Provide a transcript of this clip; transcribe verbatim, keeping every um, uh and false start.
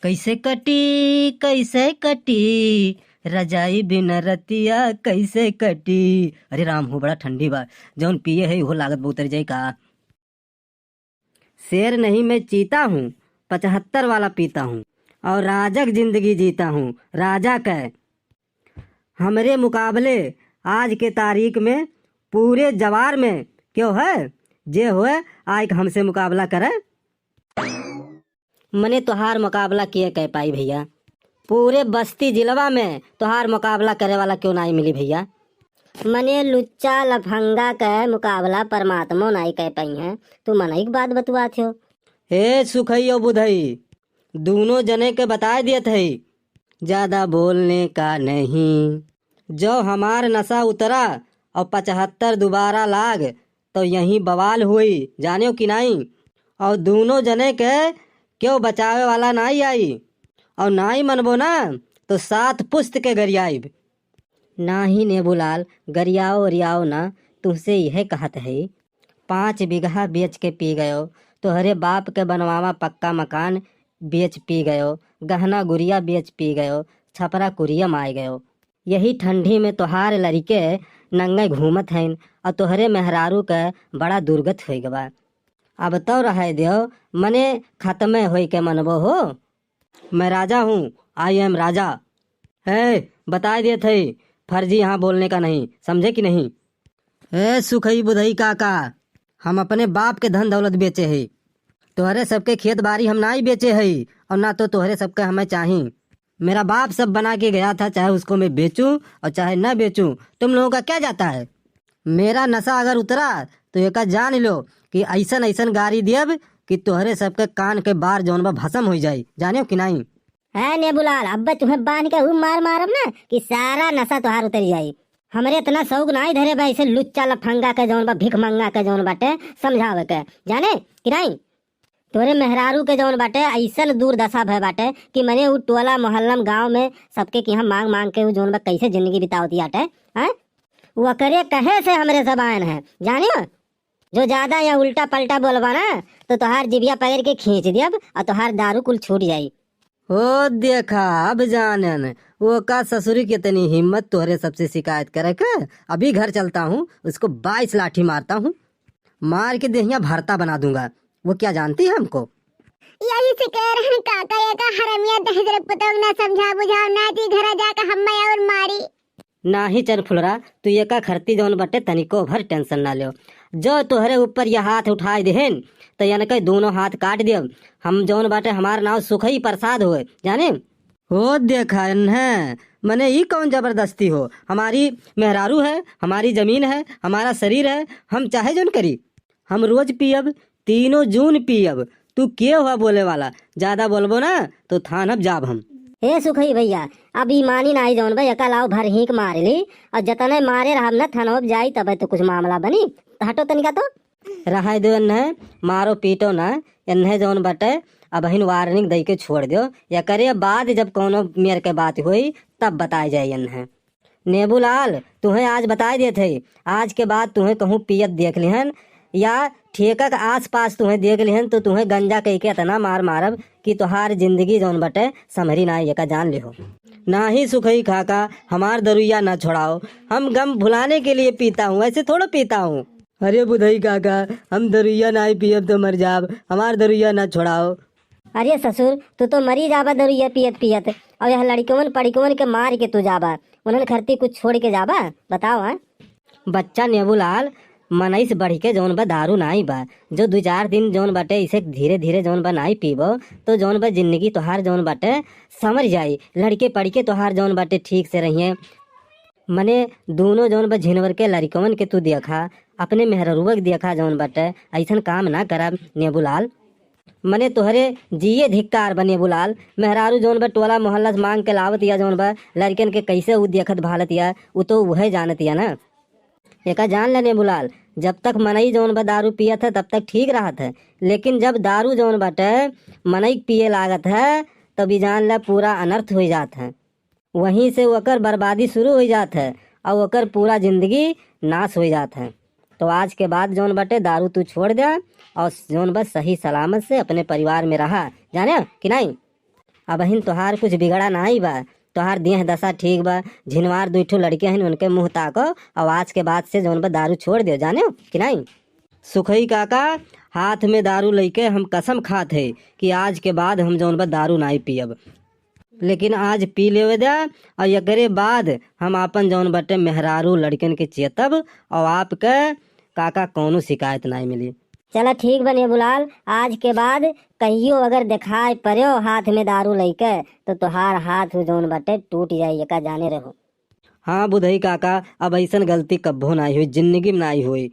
कैसे कटी, कैसे कटी, रजाई बिना रतिया कैसे कटी। अरे राम हो, बड़ा ठंडी बा, जौन पिए है, उहो लागत बा उतर जाई का। शेर नहीं मैं चीता हूँ, पचहत्तर वाला पीता हूँ, और राजक जिंदगी जीता हूँ, राजा कै। हमरे मुकाबले आज के तारीख में पूरे जवार में क्यों है, जे होए आइक हमसे मुकाबला करे। मने तोहार मुकाबला के कै पाई भइया? पूरे बस्ती जिलवा में तोहार मुकाबला करे वाला क्यों नाई मिली भइया? मने लुच्चा लफंगा कै मुकाबला परमात्मो नाई कै पाई हैं। तू मनई कै बात बतुआत हो। ए सुखई और बुधई, दूनों जने के बताए दियत है, ज्यादा बोलने का नहीं। जो हमार नशा उतरा और पचहत्तर दोबारा लाग, तो यहीं बवाल हुई, जानियो कि नाई? और दूनों जने के क्यों बचावे वाला नाई आई, और नाई मनबो ना, तो सात पुस्त के गरियाइब। नाही नेबूलाल, गरियाओ ओरियाओ ना, तुहसे यह कहत है, पाँच बीघा बेच के पी गयो, तोहरे बाप के बनवावा पक्का मकान बेच पी गयो, गहना गुरिया बेच पी गयो, छपरा कुरिया माय गयो। यही ठंडी में तोहार लड़िके नंगे घूमत हइन और तोहरे मेहरारू के बड़ा दुर्गत होइ गवा। अब तो रहे दियो, मने खत्मे होई के मनबो हो। मैं राजा हूँ, I am राजा। ए, बताए दिए थे, फर्जी यहाँ बोलने का नहीं, समझे कि नहीं? ए सुखई बुधई काका, हम अपने बाप के धन दौलत बेचे है, तोहरे सबके खेत बारी हम ना ही बेचे है, और ना तो तोहरे सबके हमें चाही। मेरा बाप सब बना के गया था, चाहे उसको मैं बेचूं और चाहे न बेचूं, तुम लोगों का क्या जाता है? मेरा नशा अगर उतरा तो एका जान लो कि ऐसन ऐसन गारी दियब कि तोहरे सबके कान के बार जौन बा भसम हो जाई, जाने कि नहीं? है नेबूलाल, अब्बे तुम्हें बांध के हूँ मार मारब ना कि सारा नशा तोहार उतर जाई। हमरे इतना शौक नाई धरे बा ऐसे लुच्चा लफंगा के जौन बा, भिख मंगा के जौन बाटे समझावे के, जाने कि नाई? तोरे मेहरारू के जौन बाटे ऐसन दुर्दशा भय बाटे कि मने उ टोला मोहल्लम गांव में सबके किहाँ मांग मांग के उ जौन बा कैसे जिंदगी बितावती आटे, हैं? ओकरे कहे से हमरे सब आयन है, जानियो? जो ज्यादा या उल्टा पलटा बोलबा ना तो तोहार जिबिया पकड़ के खींच दियब और तोहार दारू कुल छूट जाई। ओ देखा, अब जानन, ओका ससुरी कितनी हिम्मत तोहरे सबसे शिकायत करे के। अभी घर चलता हूँ, उसको बाईस लाठी मारता हूँ, मार के देहिया भरता बना दूंगा। वो क्या जानती है हमको? यही से कह रहन काका, एका हरमिया दहिजर पुतोह ना समझा बुझाओ, ना जी घरा जाके हम्मे और मारी। नाही चरफुलरा, तू एका खरती जौन बाटे तनिको भर tension ना लेव। जो तोहरे ऊपर यह हाथ उठाए देहेन, तो इनके दोनों हाथ काट देब। हम जौन बाटे हमार नाव सुखई प्रसाद होए, जाने? हो देखा इन्हें, मने ई कौन जबरदस्ती हो? हमारी मेहरारू है, हमारी जमीन है, हमारा शरीर है, हम चाहे जौन करी। हम रोज पियब, तीनों जून पियब। तू के हुआ बोले वाला? ज्यादा बोलबो ना तो थानब जाब हम। हे सुखई भैया, अब ई मानी नाही जौन बा, एका लाओ भर हीक मार ली, और जतने मारे रहब ना थानब जाई, तबे तो कुछ मामला बनी। हटो तनिका तो। रहाई दो एन्हे, मारो पीटो ना, एन्हे जौन बटे अबहिन warning दई के छोड़ दो। एकरे बाद जब कौनो मेर के बात होई तब बताए जाई एन्हे। नेबूलाल, तुहें आज बताए देत है, आज के बाद तुहें कहूँ पियत देख लिहन या ठेका के आसपास तुहें देख लिहन तो तुहें गंजा कह के इतना मार मारब कि तोहार जिंदगी जौन बटे संभरी ना, एका जान लिहो। नाही सुखई काका, हमार दरुइया ना छोड़ाओ, हम गम भुलाने के लिए पीता हूँ, ऐसे थोड़ा पीता हूँ। अरे बुधई काका, हम दरुइया नाही पियब तो मर जाब, हमार दरुइया ना छोड़ाओ। अरे ससुर, तू तो मरी जाबा दरुइया पियत पियत, और यह लड़िकवन पड़िकवन के मार के तू जाबा, उन्हन खरती कुछ छोड़ के जाबा? बताओ हाँ। बच्चा नेबूलाल, मनई से बढ़ के जौन बा दारू नाई बा। जो दू चार दिन जौन बाटे इसे धीरे धीरे जौन बा नाई पीबो, तो जौन बा जिंदगी तोहार जौन बाटे संवर जाई, लड़िके पड़िके तोहार जौन बाटे ठीक से रहिए। मने दोनों जौन बा झिनवर के लड़िकवन के तू देखा, अपने मेहररुआ के देखा जौन बाटे, ऐसन काम ना करब नेबूलाल। मने तोहरे जिए धिक्कार बा नेबूलाल। मेहरारू जौन बा टोला मोहल्ला से मांग के लावत या जौन बा लड़िकन के कैसे उ देखत भालत या, उ तो उहे जानत या ना। एका जान ले नेबूलाल, जब तक मनई जौन बा दारू पियत है तब तक ठीक रहत है, लेकिन जब दारू जौन बाटे मनई के पिए लागत है तब ई जान ले पूरा अनर्थ हो जात है। वहीं से ओकर बर्बादी शुरू हो जात है और ओकर पूरा जिंदगी नाश हो जात है। तो आज के बाद जौन बाटे दारू तू छोड़ दे और जौन बा सही सलामत से अपने परिवार में रहा, जाने कि नहीं? अबहिन तोहार कुछ बिगड़ा नाई बा, तोहार देह दशा ठीक बा। झिनवार दुई ठो लड़के हन, उनके मुँह ताको, और आज के बाद से जौन बा दारू छोड़ दियो, जाने हो कि नाई? सुखई काका, हाथ में दारू लइके हम कसम खात है कि आज के बाद हम जौन बा दारू नाई पियब, लेकिन आज पी लेवे द्या, और एकरे बाद हम आपन जौन बटे मेहरारू लड़कन के चेतब, और आपके काका कौनो शिकायत नाई मिली। चला ठीक बा नेबूलाल, आज के बाद कहियो अगर देखाई पड़्यो हाथ में दारू लइके, तो तोहार हाथ जौन बटे टूट जाई, एका जाने रहो। हाँ बुधई काका, अब ऐसन गलती कब्बो नाई हुई, जिंदगी में नाई हुई।